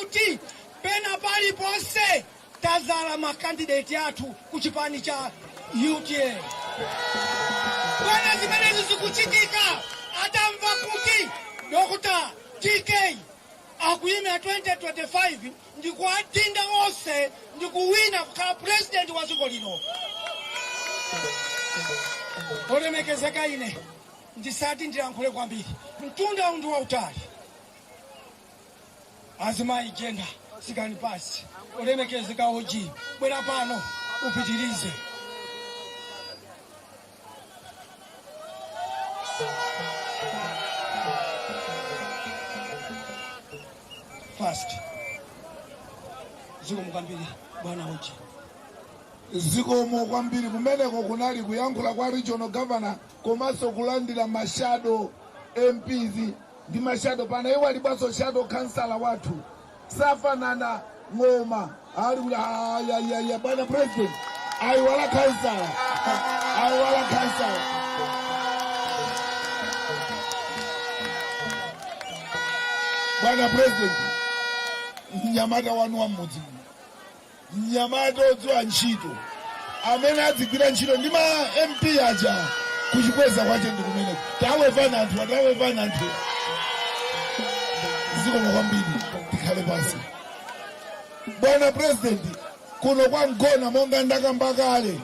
kuti pena paliponse tazala makandidate athu ku chipani cha UTM. Bwana, zimenezi zikuchitika atamva kuti Dr. DK akuyimira 2025 ndikuadinda onse ndikuwina kukhala president wa dziko lino. Olemekezeka, ine ndisati ndilankhule kwambiri, mtunda uwu ndi wautali. Azimayi jenda sikani pasi. Olemekezeka OG, bwera pano upitirize. Fast. Zikomo kwambiri, bwana OG. Zikomo kwambiri. Kumeneko kunali kuyankhula kwa regional governor komanso kulandira ma shadow MPs ndi ma shadow pana. Iwo alibwanso shadow councillor wathu Safanana Ng'oma ali kuti ayayaya. Bwana president, ayiwala councillor, ayiwala councillor. Bwana president, mnyamata wanu wa mmudzi muno, mnyamata odziwa ntchito amene adzigwira ntchito ndi ma MP aja kuchikweza kwache ndi kumeneko. Tawevani anthu, tawevani anthu. Zikomo kwambiri, tikhale pansi. Bwana president, kuno kwa Mgona, monga ndakamba kale,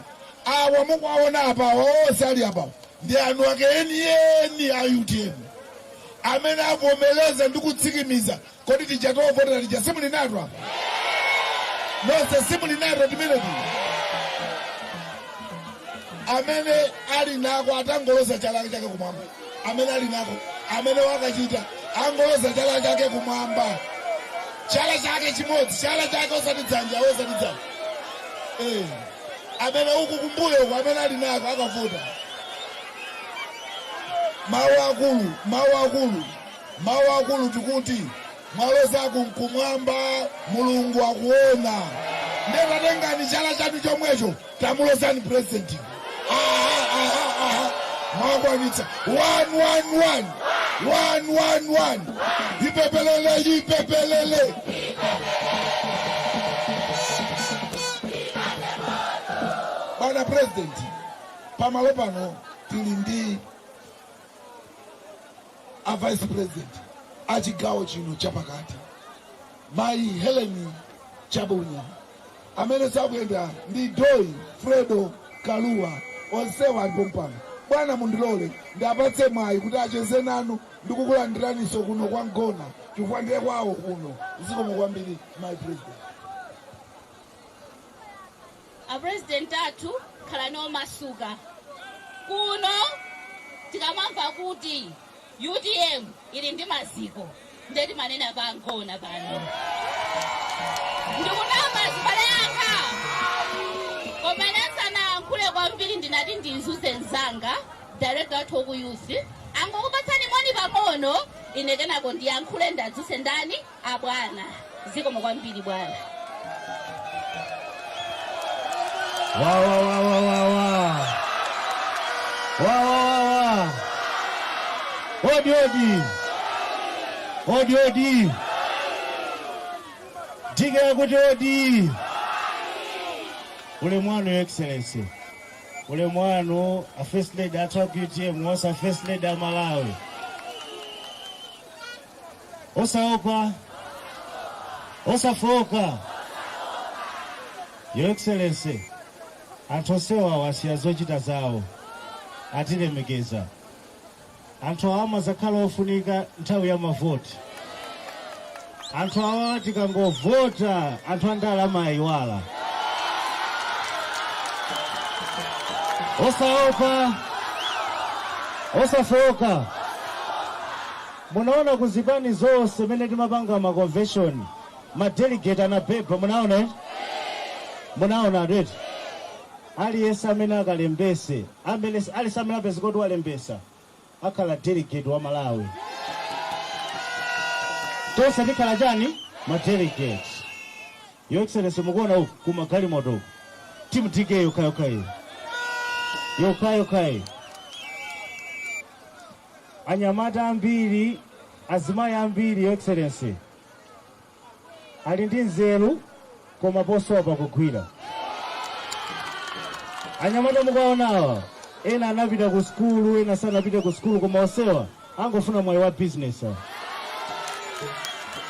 awa mukuwaona apa, awa onse ali apa ndi anu ake enieni a UTM amene avomereza ndi kutsikimiza. Kodi tija tovotera tija simuli nato apa nonse? Simuli nato timene tija? Amene ali nako atangoloza chala chake kumwamba. Amene ali nako, amene wakachita, angoloza chala chake kumwamba, chala chake chimodzi, chala chake, osati dzanja, osati dzanja. Amene uku kumbuyo uku, amene ali nako akavota. Mawu akulu, mawu akulu, mawu akulu, tikuti mwalozaku nkumwamba, Mulungu akuona. Ndiye tatengani chala chanu chomwecho, tamulozani president. Aha, aha, aha, mwakwanitsa 1 1 1 1 1 1. Ipepelele, ipepelele. Bwana president, pamalo pano tili ndi a vice president a chigawo chino chapakati, mayi Helen Chabunya, amene sakuyenda ndi Doi Fredo Kaluwa. Onsewa alipo mpano. Bwana, mundilole ndiapatse mwayi kuti acheze nanu ndikukulandiraninso kuno kwa Mgona, chifukwa ndiye kwawo kuno. Zikomo kwambiri, my president. A president athu, khalani omasuka. Kuno tikamamva kuti UTM ili ndi maziko, ndiye timanena pa Mgona pano. Ndikunama, zibale anga? Koma ndisanayankhule kwambiri, ndinati ndinzuze mzanga, director wathu waku youth, angokupatsani moni pang'ono, ine kenako ndiyankhule, ndadzuse ndani abwana. Zikomo kwambiri, bwana. Wa wa wa wa wa wa. Wa wa wa wa. Odi odi. Odi odi. DK kuti odi. Ulemu wanu, Your Excellency. Ulemu wanu, a First Lady athu a UTM, onse First Lady a Malawi. Osaopa, osafoka. Your Excellency, anthu onsewa wasiya zochita zawo, atilemekeza. Anthu awa amazakhala ofunika nthawi ya mavoti. Anthu awa tikangovota, anthu andale amayiwala. Osaopa, osafoka. Munaona kuzipani zonse mene timapanga ma convention, ma delegate anabeba. Munaona eti? Munaona eti? Aliyense amene akalembese, amene aliyense amene apezeka kuti walembesa akhala delegate wa Malawi. Tonse tikhala chani? Ma delegate. Your Excellency, mukuona uku kumagalimoto uku, team DK yokhayokha iyi, yokhayokha iyi. Anyamata ambiri, azimayi ambiri, Your Excellency. Ali ndi nzeru koma posowa pakugwira. Anyamata mukaonawa, ena anapita ku sukulu, ena sanapite ku sukulu, koma onsewa angofuna mwayi wa business awa.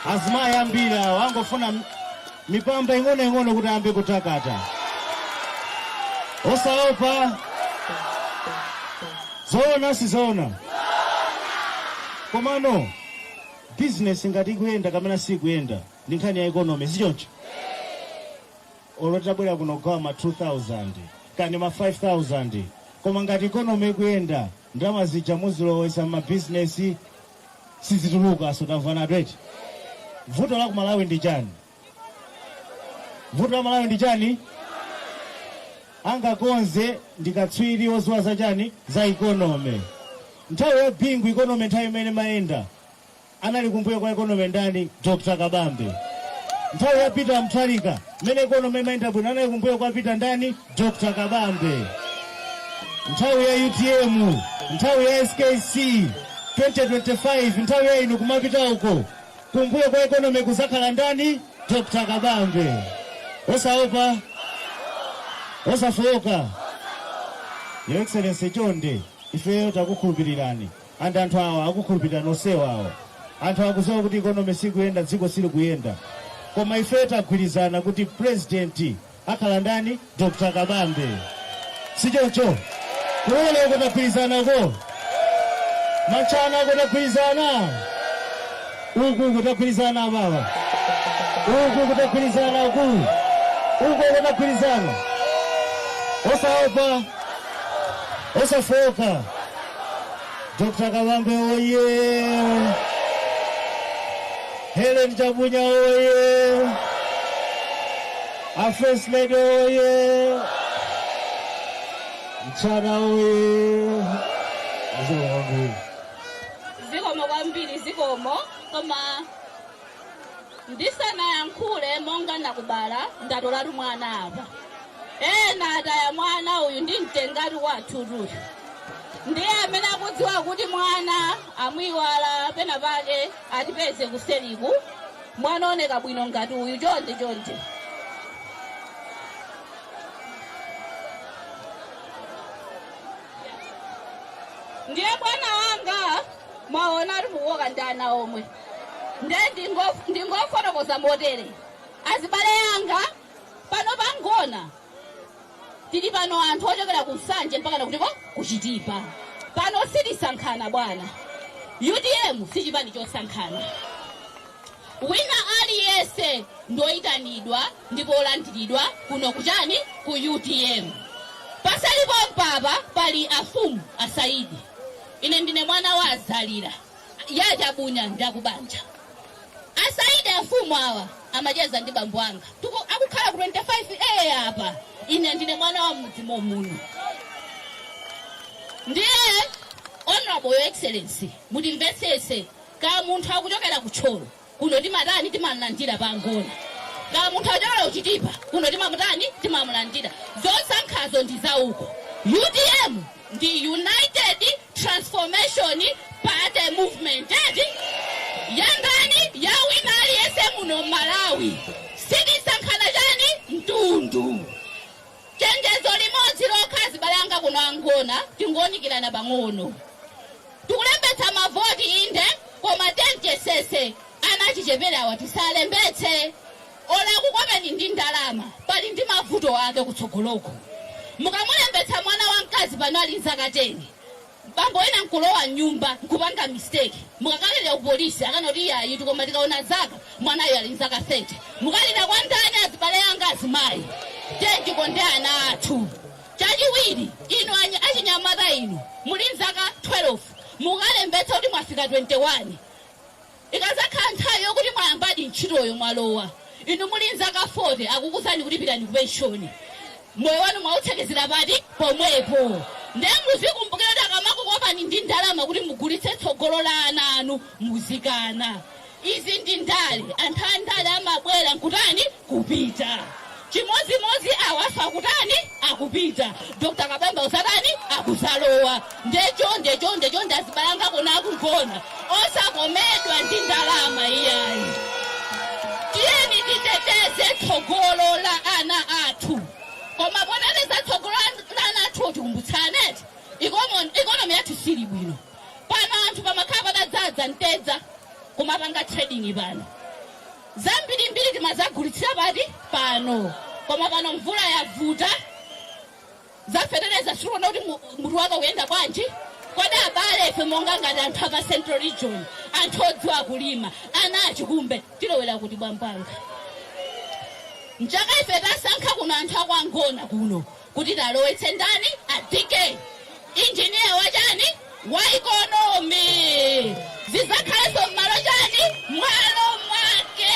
Azimayi ambiri awa angofuna mipamba ing'onoing'ono kuti ayambe kutakata. Osaopa. Zoona sizoona? Komano business ngati ikuyenda kapena sikuyenda ndi nkhani ya economy, sichoncho? Olo tabwera kuno kugawa ma 2000 kani ma 5000, koma ngati economy ikuyenda, ndalama zija muzilowesa m'mabizinesi, sizituluka. So tamvana eti? Vuto la ku Malawi ndi chani? Vuto la Malawi ndi chani? Angakonze ndi katswiri woziwa za chani? Za economy. Nthawi ya Bingu, economy nthawi imene mayenda, anali kumbuyo kwa economy ndani? Dr Kabambe. Nthawi ya Peter Mutharika, mmene economy imayenda bwino, anali kumbuyo kwa Peter ndani? Dr Kabambe. Nthawi ya UTM, nthawi ya SKC, 2025, nthawi ya inu kumapita uko, kumbuyo kwa economy kuzakhala ndani? Dr Kabambe. Osaopa, osafoka. Your Excellency, chonde, ifeyo takukhulupirirani and anthu awa akukhulupirirani onsewa awa. Anthu akuziwa kuti economy sikuyenda, dziko silikuyenda, koma ifeyo tagwirizana kuti president akhala ndani? Dr Kabambe, sichoncho? Kuloleko tagwirizanako, machana ako tagwirizana, uku kutagwirizana, baba, uku kutagwirizana, uku uko kutagwirizana. Osaopa, osafoka. Dr Kabambe oye! Helen Chabunya oye! A First Lady oye! Mchana oye! Zikomo kwambiri. Zikomo kwambiri, zikomo. Koma ndisanayankhule, monga nakubala, ndatolatu mwana apa. Ena ataya mwana uyu ndi mtengatu wathutuyu. Ndiye amene akudziwa kuti mwana amwiwala pena pake, atipeze kuseliku. Mwana oneka bwino ngati uyu, chonde chonde. Ndiye bwana wanga, mwaona ati mukuwoka ndi ana omwe. Ndiye ndingofotokoza motere: azibale yanga, pano pangona tili pano anthu ochokera ku Nsanje mpaka kutiko kuchitipa. Pano sitisankhana, bwana. UTM si chipani chosankhana. Wina aliyense ndoyitanidwa ndipo olandiridwa kuno kuchani? Ku UTM. Pasalipo mpapa pali afumu asaidi. Ine ndine mwana wa Azalira yachabunya, ndakubanja asaidi. Afumu awa amacheza ndi bambo anga. Akukhala ku 25 A apa. Ine ndine mwana wa mdzimo muno. Ndiye Honorable Your Excellency, mutimvetsetse. Ka munthu akuchokera kutcholo, kuno timatani? Timamulandira pangona. Ka munthu akuchokera kuchitipa, kuno timamutani? Timamulandira. Zosankhazo ndi zauko. UTM ndi United Transformation Party movement eti yandani? Ya wina aliyense muno Malawi. Sitisankhana chani? Mtundu. Chenjezo limodzi lokha, azibale anga kuno angona, tingonikirana pang'ono. Tikulembetsa mavoti, inde, koma tenchesese ana achichepere awa tisalembetse. Ola kukopeni ndi ndalama, pali ndi mavuto ake kutsogoloko. Mukamulembetsa mwana wamkazi pano ali nzaka 10, bambo ena nkulowa nyumba nkupanga mistake, mukakalira ku polisi akanoti iyayi, koma tikaona zaka mwanayo ali nzaka 30, mukalira kwa ndani? Azibale anga azimayi, tenjikonde ana athu. Chachiwiri, inu achinyamata, inu muli nzaka 12, mukalembetsa kuti mwafika 21. Ikazakhala nthawi yokuti mwayambadi ntchitoyo, mwalowa, inu muli nzaka 40, akukuzani kuti pitani ku penshoni, moyo wanu mwautsekezera pati? Pomwepo. Ndiye muzikumbukira kuti akamakukopani ndi ndalama kuti mugulitse tsogolo la ana anu, muzikana. Izi ndi ndale. Anthu a ndale amabwera nkutani? Kupita. Chimodzimodzi awafa akutani? Akupita. Dr Kabambe usatani? Akuzalowa. Ndechonde chonde chonde, azibalanga kona akugona, osakomedwa ndi ndalama iyayi. Tiyeni. Economy yathu sili bwino. Pano anthu pamakhala patadzaza mtedza kumapanga trading pano. Zambirimbiri timazagulitsira pati pano, koma pano mvula yavuta, zafetereza sikuona kuti mutu wake kuyenda bwanji. Kodi abale, ife monga ngati anthu apa Central Region, anthu odziwa kulima, ana achikumbe, tilowera kuti bwampanga? Mchaka ife tasankha kuno anthu akwangona kuno kuti talowetse ndani? A DK, injiniya wachani? Wa economy. Zizakhalenso m'malo chani? Mwalo mwake.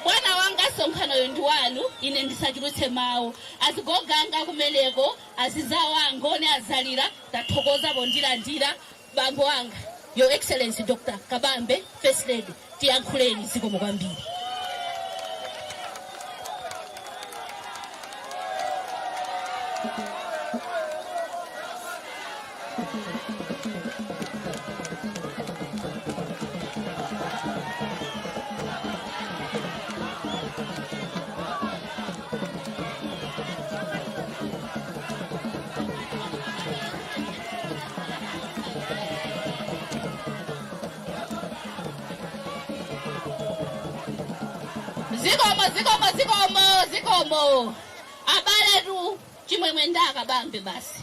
Bwana wanga, sonkhanoyo ndi wanu, ine ndisachulutse mawu. Azigoganga kumeneko, azizawo angone azalira, tathokoza pondilandira. Bambo anga, Your Excellency Dr Kabambe, First Lady, tiyankhuleni. Zikomo kwambiri. Zikomo, zikomo, zikomo, zikomo. Abaletu, chimwemwe ndakabambe basi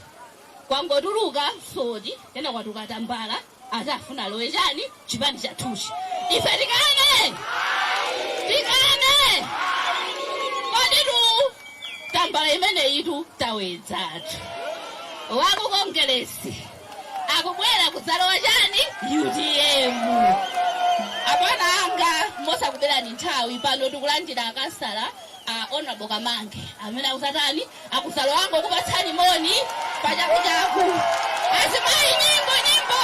kwangotuluka soti tena kwatuka tambala atafuna alowe chani? Chipani chathuchi. Ife tikane, tikane. Koditu tambala imeneyitu tawedzatu waku Congress akubwera kudzalowa chani? UTM. Abwana anga, mosakuberani nthawi, pano tikulandira akasala a Honorable Kamange amene akuzatani, akuzalowango kupatsani moni pachakuchaku. Azimayi, nyimbo, nyimbo.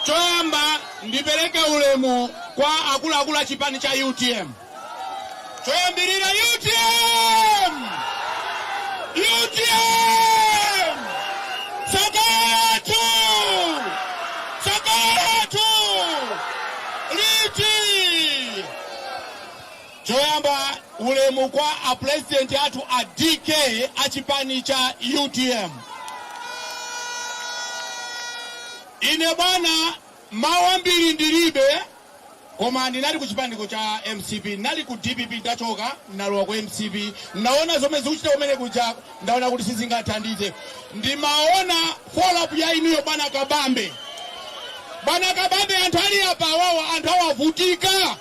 Choyamba ndipereke ulemu kwa akuluakulu a chipani cha UTM. Choyambirira, UTM, UTM! Sakatu, sakatu liti. Choyamba ulemu kwa a president athu a DK a chipani cha UTM. Ine bwana, mawu ambiri ndilibe, koma ndinali ku chipaniko cha MCP, ndinali ku DPP, ndachoka ndalowa ku MCP. Ndaona zomwe zikuchita kumene kuja, ndaona kuti sizingathandize. Ndimaona follow up ya inuyo, bwana Kabambe. Bwana Kabambe, anthu ali apa awawa, anthu awavutika.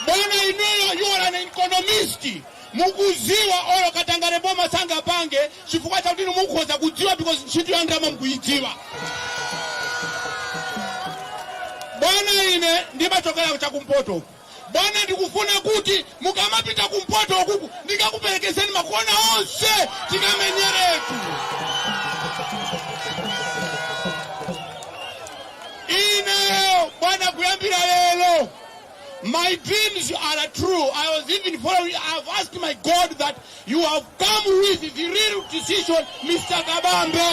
Bwana, inuyo, you are an economist, mukuziwa olo katangale boma sangapange chifukwa chakuti inu mukhoza kudziwa because ntchito ya ndalama mukuyidziwa. Bwana, ine ndimachokera chakumpoto. Bwana, ndikufuna kuti mukamapita kumpoto ukuku ndikakuperekezeni makona onse, tikamenyeretu. Ineyo bwana, kuyambira lero, my dreams are true. I was even following. I've asked my God that you have come with the real decision, Mr. Kabambe.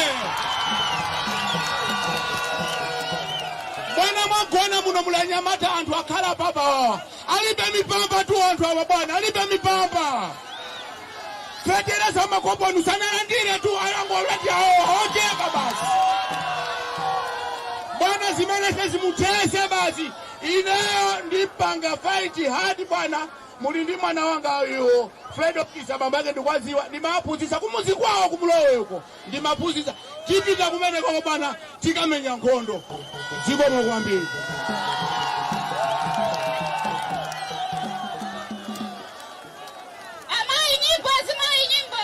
Bwana, mwagona muno mulanyamata, anthu akhala papa awa alibe mipamba tu. Anthu awa bwana alibe mipamba. Fetereza makoponi sanalandire tu, ayangolati awo ochepa basi. Bwana, zimene sezimuthese basi. Ineyo ndipanga fight hard. Bwana, muli ndi mwana wanga uyo Fred Okisa, bambo ake ndikwaziwa, ndimaphunzitsa kumuzi kwawo kumulowe uko, ndimaphunzitsa. Tipita kumenekoko bwana, tikamenya nkhondo. Zikomo kwambiri. Amayi, nyimbo! Azimayi, nyimbo!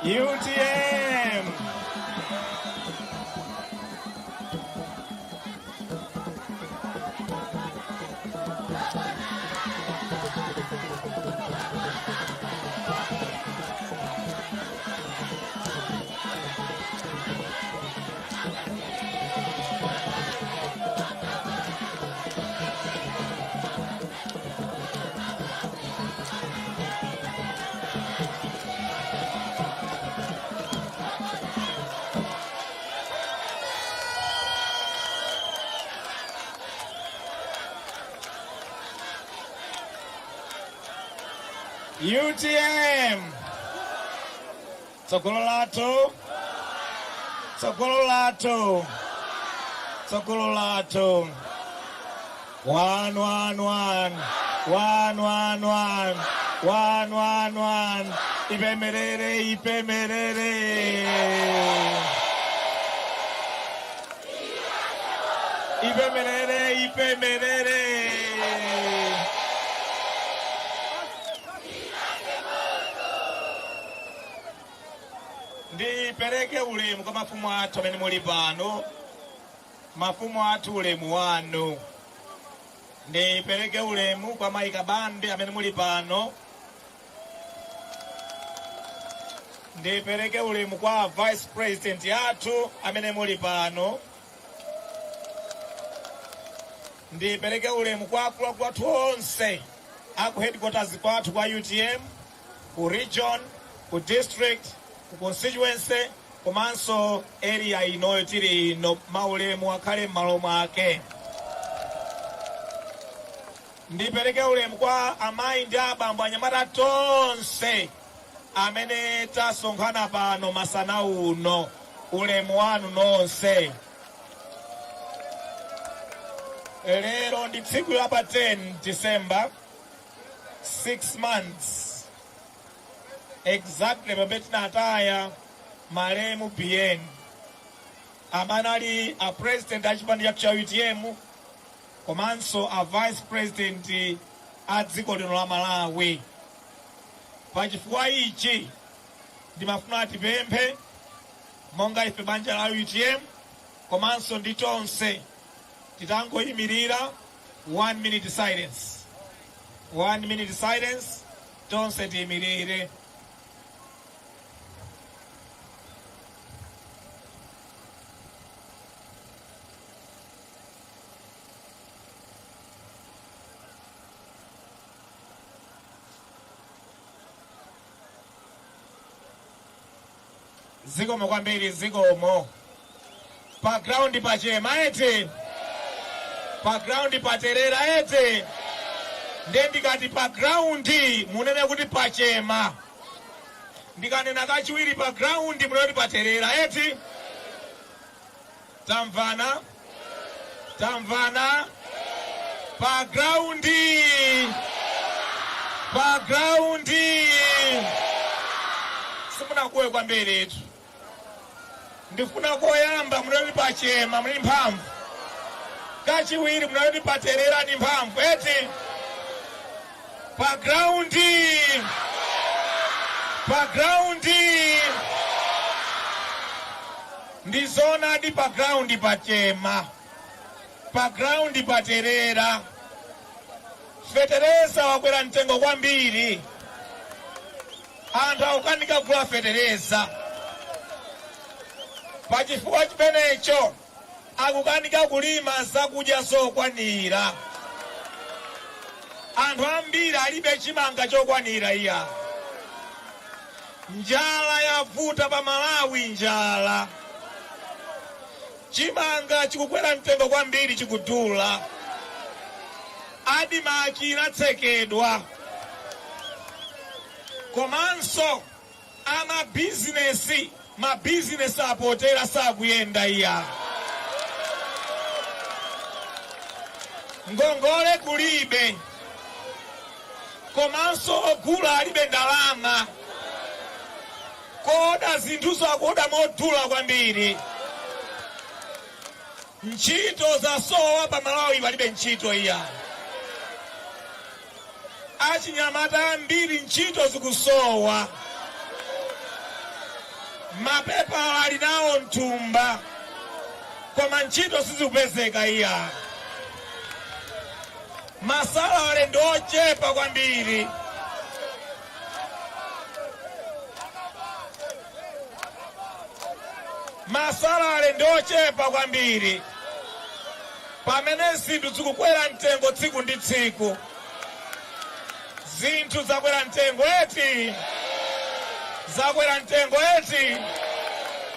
UTM. UTM. Tsogolo lathu. Tsogolo lathu. Tsogolo lathu. 1 1 1 1 1 1 1 1 1. Ipemerere, ipemerere. Ipemerere, ipemerere. Ndipereke ulemu kwa mafumu athu amene muli pano. Mafumu athu, ulemu wanu. Ndipereke ulemu kwa mayi Kabambe amene muli pano. Ndipereke ulemu kwa vice president athu amene muli pano. Ndipereke ulemu kwa akuluakulu athu onse aku headquarters kwathu kwa UTM, ku region, ku district, ku constituency, komanso area inoyo tili ino. Maulemu akhale m'malo mwake. Ndipereke ulemu kwa amayi ndi abambo, anyamata tonse amene tasonkhana pano masana uno. Ulemu wanu nonse. Lero ndi tsiku la pa 10 December, 6 months exactly pamene tinataya malemu BN, amene ali a president a chipani chathu cha UTM komanso a vice president a dziko lino la Malawi. Pachifukwa ichi ndimafuna tipemphe monga ife banja la UTM komanso ndi tonse titangoyimirira, one minute silence, one minute silence. Tonse tiyimirire. Zikomo kwambiri, zikomo. Pa ground pachema eti? Pa ground paterera eti? Nde ndikati pa ground munene kuti pachema. Ndikanena kachiwiri pa ground munene kuti paterera eti? Tamvana, tamvana. Pa ground, pa ground. Simunakuwe kwambiri itu. Ndifuna koyamba munoti pachema muli mphamvu, kachiwiri munoti paterera ni mphamvu eti? Pa ground, pa ground. Ndizonadi, pa ground pachema, pa ground paterera. Fetereza wakwera mtengo kwambiri, anthu akukanika kugula fetereza. Pachifukwa chimenecho akukanika kulima zakudya zokwanira. Anthu ambiri alibe chimanga chokwanira iya. Njala yavuta pa Malawi, njala. Chimanga chikukwera mtengo kwambiri, chikudula. ADMARC inatsekedwa. Komanso amabizinesi, mabizinesi apotera, sakuyenda iya. Ngongole kulibe, komanso ogula alibe ndalama. Koda zinthuzo akuoda modula kwambiri. Ntchito zasowa pa Malawi, palibe ntchito iya. Achinyamata ambiri ntchito zikusowa. Mapepala ali nawo mthumba, koma ntchito sizikupezeka iya. Ma salary ndi ochepa kwambiri. Ma salary ndi ochepa kwambiri pamene zinthu zikukwera mtengo tsiku ndi tsiku. Zinthu zakwera mtengo eti, zakwera mtengo eti.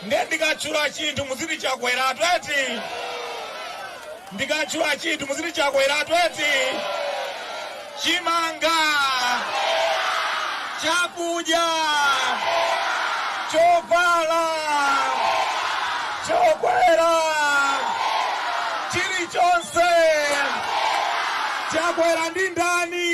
Ndiye ndikatchula chinthu muziti chakweratu eti, ndikatchula chinthu muziti chakweratu eti. Chimanga, chakudya, chovala, chokwera, chilichonse chakwera ndi ndani?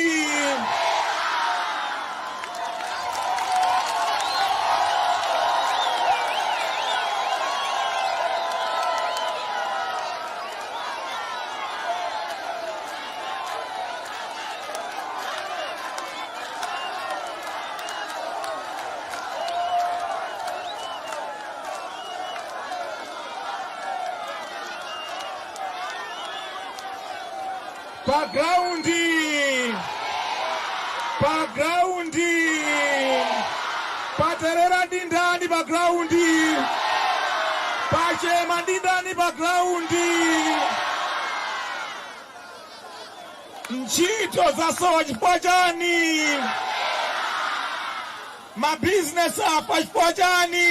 Pa ground, pa ground paterera ndi ndani? Pa ground pachema ndi ndani? Pa ground ntchito zasowa chifukwa chani? Mabizinesi afa chifukwa chani?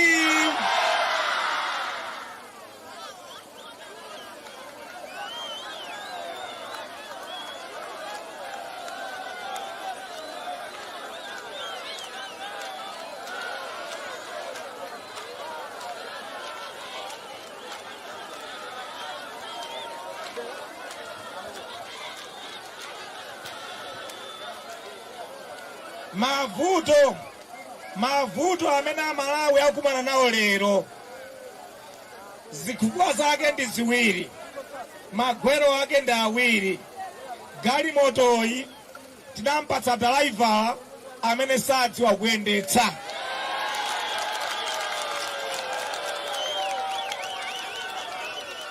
Mavuto amene Amalawi akumana nawo lero, zifukwa zake ndi ziwiri, magwero ake ndi awiri. Galimotoyi tinampatsa dalaivala amene sadziwa kuyendetsa.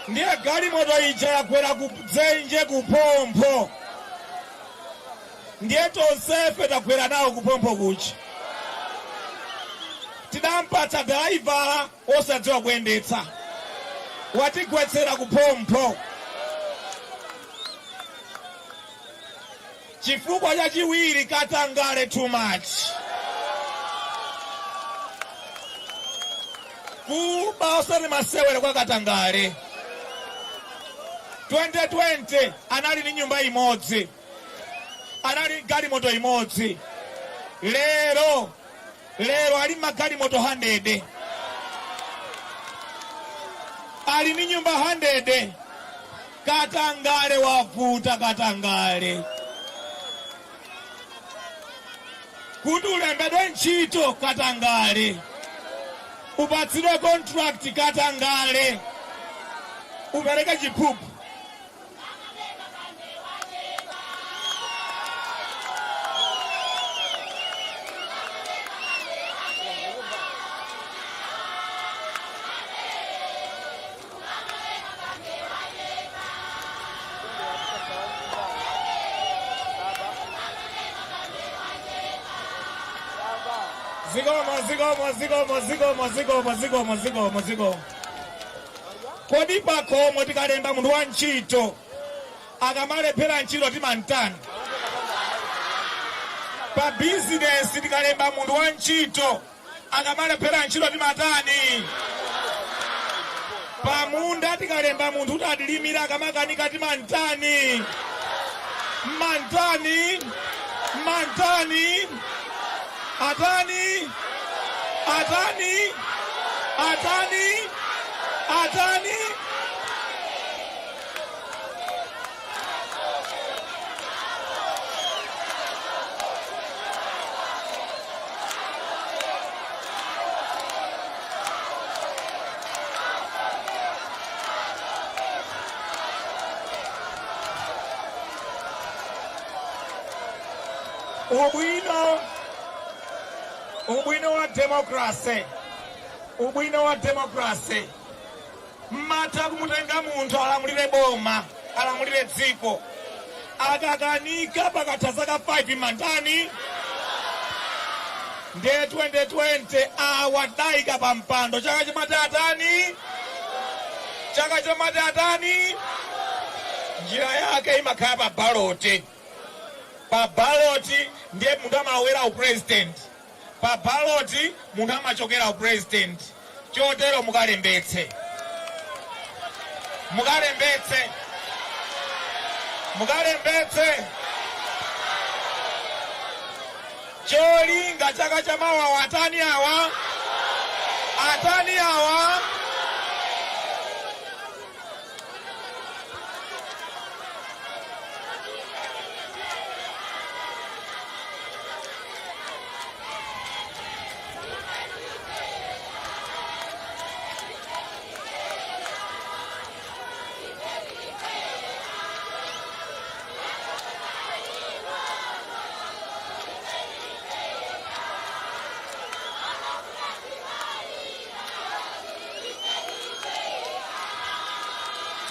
Ndiye galimoto ija yagwera ku dzenje, kuphompho. Ndiye tonsefe tagwera nawo kuphompho kuchi. Tidampatsa dalaivala osadziwa kuyendetsa, watigwetsera kuphompho. Chifukwa chachiwiri, katangale too much, kuba osati masewera kwa katangale. 2020 anali ndi nyumba imodzi, anali galimoto imodzi. Lero ali magalimoto 100, ali ndi nyumba 100. Katangale wavuta. Katangale, kuti ulembedwe ntchito, katangale; upatsidwe contract, katangale; upereke chiphuphu. Zikomo, zikomo, zikomo, zikomo, zikomo, zikomo, zikomo, zikomo. Kodi pakhomo tikalemba munthu wa ntchito, akamalephera ntchito timantani? Pa bizinesi tikalemba munthu wa ntchito, akamalephera ntchito timatani? Pamunda tikalemba munthu kuti atilimira, akamakanika timantani? Mantani, mantani, atani, atani, atani, atani? Ubwino wa democracy. Ubwino wa democracy, mmatha kumutenga munthu alamulire boma, alamulire dziko, akakanika pakatha zaka 5 mandani. Ndiye 2020 awa tayika pa mpando, chaka chimati atani? Chaka chimati atani? Njira yake imakhala pa ballot. Pa ballot ndiye munthu amalowera upresident, pa ballot munthu amachokera upresident. Chotero mukalembetse, mukalembetse, mukalembetse. Cholinga chaka chamawa atani awa? Atani awa?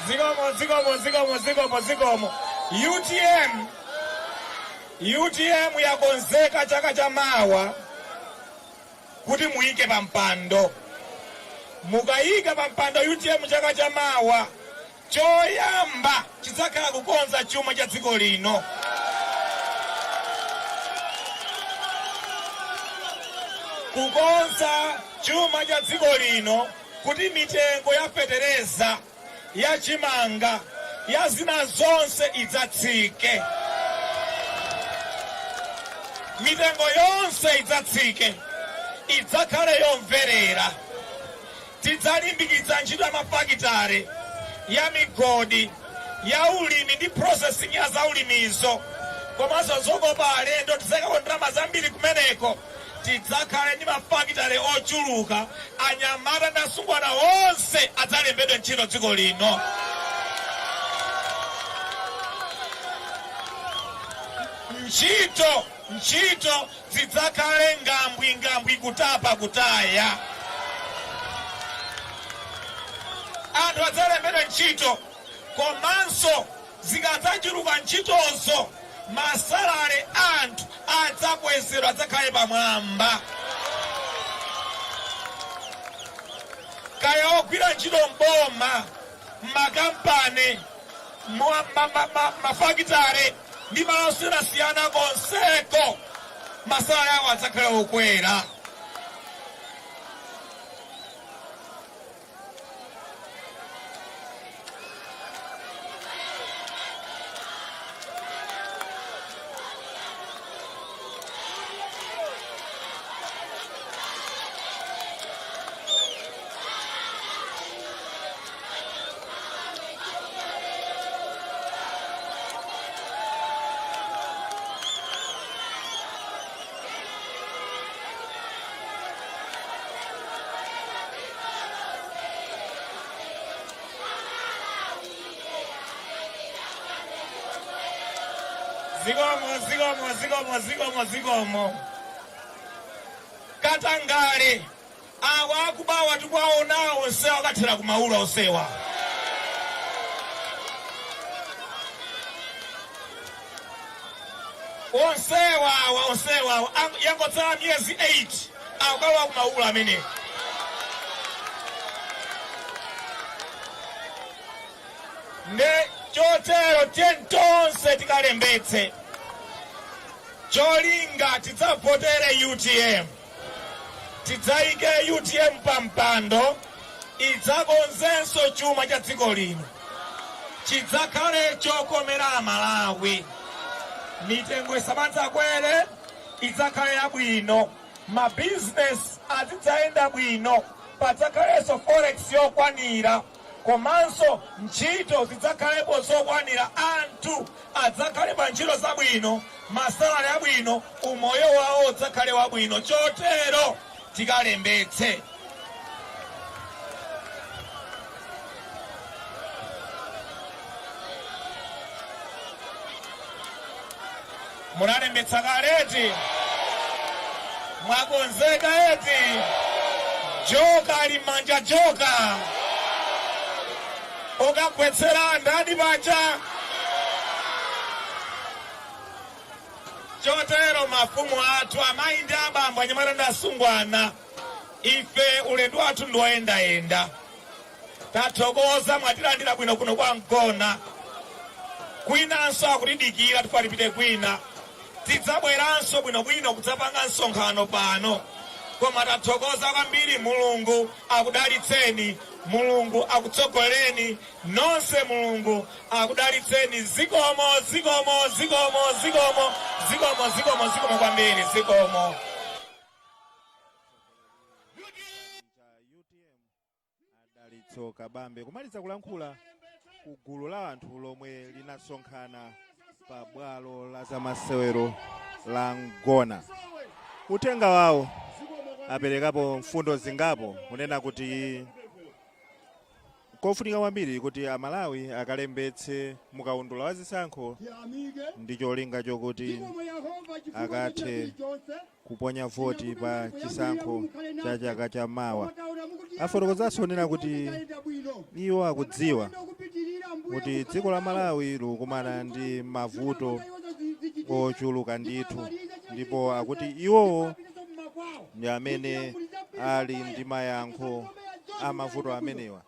Zikomo, zikomo, zikomo, zikomo, zikomo. UTM, UTM yakonzeka chaka cha mawa kuti muyike pa mpando. Mukayika pa mpando UTM chaka cha mawa, choyamba chidzakhala kukonza chuma cha dziko lino. Kukonza chuma cha dziko lino kuti mitengo ya fetereza, ya chimanga, ya zina zonse idzatsike. Mitengo yonse idzatsike, idzakhale yomverera. Tidzalimbikitsa ntchito ya mafakitare, ya migodi, ya ulimi ndi processing ya zaulimizo, komanso zokopa alendo. Tidzayikako ndalama zambiri kumeneko. Tidzakhale ndi mafakitare ochuluka. Anyamata ndi asungwana onse adzalembedwe ntchito dziko lino. Ntchito zidzakhale ngambwi ngambwi, kutapa kutaya. Anthu adzalembedwe ntchito, komanso zikadzachuluka ntchitozo, masalale anthu adzakwezedwa, adzakhale pamwamba. Kaya ogwira ntchito mboma, makampani, mafakitare ndi malo osiyanasiyana, konseko masalale awo adzakhale okwera. Zikomo, zikomo, zikomo, zikomo, zikomo. Katangale, awa akubawa tikwaonawo onsewa akathera kumaula onsewa. Onsewa awa, onsewa awa, yangotsala miyezi 8 akukalowa kumaula amene. Nde chotero tiye tonse tikalembetse, cholinga tidzavotere UTM, tidzayike UTM pa mpando, idzakonzenso chuma cha dziko lino, chidzakhale chokomera Amalawi. Mitengo isamadzakwere, idzakhale yabwino, mabizinesi azidzayenda bwino, padzakhalenso forex yokwanira, komanso ntchito zidzakhalepo zokwanira. Anthu adzakhale pa ntchito zabwino, masalale abwino, umoyo wawo udzakhale wabwino. Chotero tikalembetse. Munalembetsa kaleti? Mwakonzeka eti? Joka ali m'manja, joka okagwetsera ndani paja. Chotero mafumu athu, amayi ndi abambo, anyamata ndi asungwana, ife ulendo wathu ndi woyendayenda. Tathokoza, mwatilandira bwino kuno kwa Mgona. Kwinanso akutidikira, tifuna tipite kwina. Tidzabweranso bwinobwino kudzapanga msonkhano pano. Koma tathokoza kwambiri. Mulungu akudalitseni, Mulungu akutsogolereni nonse, Mulungu akudalitseni. Zikomo, zikomo, zikomo, zikomo, zikomo, zikomo, zikomo kwambiri, zikomo. Dalitso Kabambe kumaliza kulankhula ku gulu la anthu lomwe linasonkhana pa bwalo la zamasewero la Ngona. Uthenga wawo aperekapo mfundo zingapo, kunena kuti kofunika kwambiri kuti Amalawi akalembetse mukaundula wa zisankho ndi cholinga chokuti akathe kuponya voti pa chisankho cha chaka cha mawa. Afotokozanso kunena kuti iwo akudziwa kuti dziko la Malawi likukumana ndi mavuto ochuluka ndithu, ndipo akuti iwowo ndi amene ali ndi mayankho a mavuto amenewa.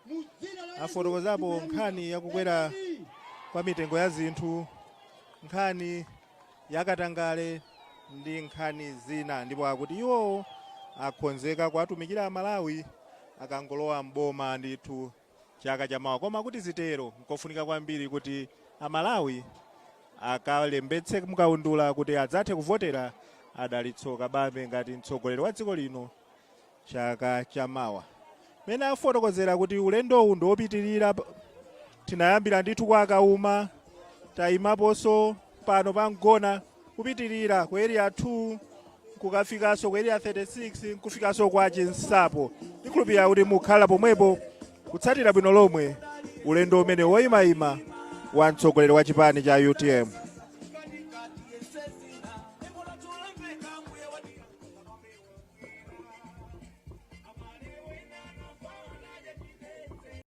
Afotokozapo nkhani yakukwera kwa mitengo ya zinthu, nkhani yakatangale ndi nkhani zina, ndipo akuti iwowo akonzeka kuwatumikira Amalawi akangolowa mboma ndithu chaka chamawa. Koma kuti zitero, nkofunika kwambiri kuti Amalawi akalembetse mukaundula kuti adzathe kuvotera Adalitso Kabambe ngati mtsogoleri wa dziko lino chaka chamawa. Mene afotokozera kuti ulendowu ndi wopitirira, tinayambira ndithu kwa Kauma, tayimaponso pano pa Mgona, kupitirira ku Area 2, kukafikanso ku Area 36, nkufikanso kwa Chinsapo. Ndikhulupirira kuti mukhala pomwepo kutsatira bwino lomwe ulendo umene woyimayima wa mtsogoleri wa chipani cha UTM.